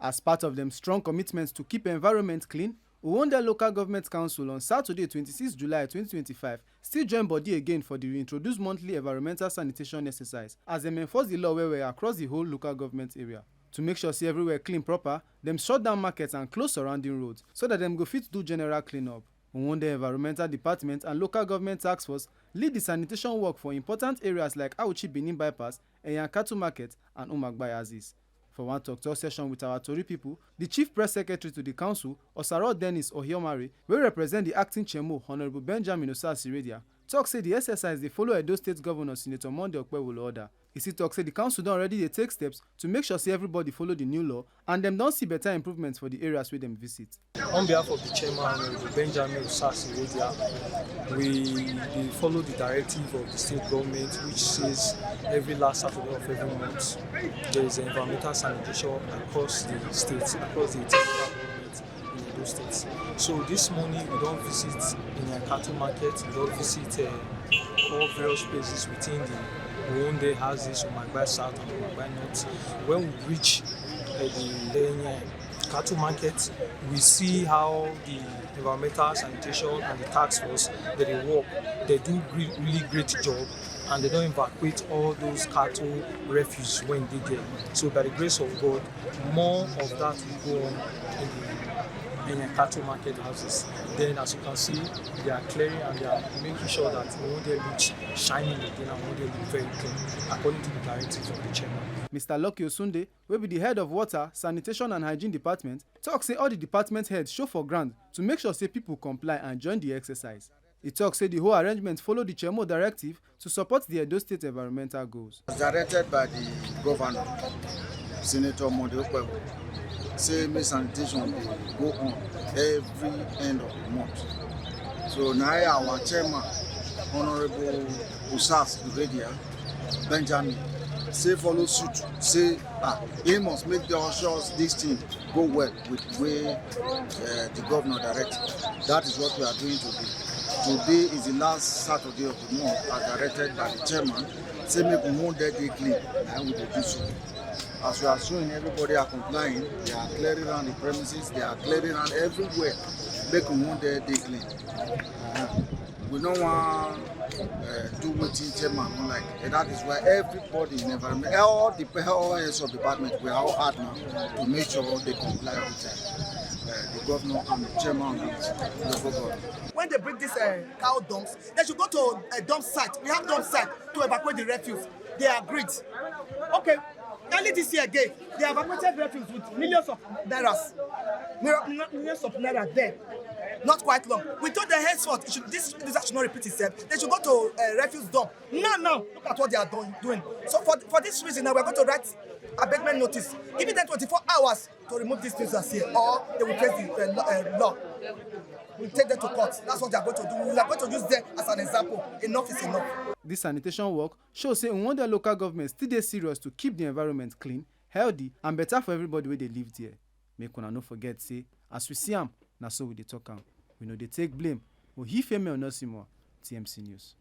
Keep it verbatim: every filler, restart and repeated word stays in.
As part of dem strong commitment to keep environment clean, Uwonde Local Government Council on Saturday, twenty-six July twenty twenty-five, still join body again for the reintroduced monthly environmental sanitation exercise as dem enforce the law well well across the whole local government area. To make sure say everywhere clean proper, dem shut down markets and close surrounding roads so that dem go fit do general cleanup. Uwonde Environmental Department and Local Government Task Force lead the sanitation work for important areas like Auchi Benin Bypass, Eyan Cattle Market, and Umagbai Axis. For one talk-talk session with our Tori people, the Chief Press Secretary to the Council, Osaro Dennis Ohiomare, wey represent the acting Chemo, Honorable Benjamin Osasi Radia, talk say the exercise dey follow Edo State Governor Senator Monday Okpewolo order. He still talk say the council don already dey take steps to make sure say everybody follow the new law and dem don see better improvements for the areas wey dem visit. On behalf of the chairman, Honorable Benjamin Osasi Radia, we dey follow the directive of the state government, which says every last Saturday of every month, there is environmental sanitation across the state, across the entire government in Edo State. So this morning, we don visit in a cattle market, we don visit uh, all various places within the Uwonde houses, Umagbai South and Umagbai North. When we reach uh, the Enye cattle market, we see how the environmental sanitation and the tax force, they dey work. They do gre- really great job, and they don evacuate all those cattle refuse wey dey there. So by the grace of God, more of that will go on in the in the cattle market houses. Then, as you can see, they are clearing and they are making sure that Uwonde looks shiny again and Uwonde look very clean, according to the directives of the chairman. Mister Lucky Osunde, wey be the head of water, sanitation and hygiene department, talk say all the department heads show for ground to make sure say people comply and join the exercise. He talk say the whole arrangement follow the Chemo directive to support the Edo State environmental goals. As directed by the governor, Senator Monday Okpebholo, say make sanitation dey go on every end of the month. So na our chairman, Honorable Usas Uredia Benjamin, say follow suit, say ah, he must make the ushers this thing go well with the way uh, the governor directed. That is what we are doing today. Today is the last Saturday of the month, as directed by the chairman. Say make we won't let it clean. I will do so. As we are showing, everybody are complying. They are clearing around the premises. They are clearing around everywhere. Make we won't let it clean. Uh-huh. We don't want uh, do wetin chairman no like. And that is why everybody in environment, all the all heads of department, we are all hard now to make sure they comply with uh, uh, the governor and the chairman of the local government. When they bring these uh, cow dumps, they should go to a dump site. We have dump site to evacuate the refuse. They agreed. Okay, early this year again, they evacuated refuse with millions of nairas. Millions of naira there. Not quite long. We told them henceforth, it should, this, this should not repeat itself. They should go to uh, refuse dump. Now, now, look at what they are doing. So for, for this reason, now we're going to write abatement notice, giving them twenty-four hours to remove these things as here, or they will face the uh, law. We take them to court. That's what they are going to do. We are going to use them as an example. Enough is enough. This sanitation work show say Uwonde local government still dey serious to keep the environment clean, healthy, and better for everybody wey dey live there. Make una no forget say, as we see am, na so we dey talk am. We no dey take blame. Ohifemi Onosimo, T M C News.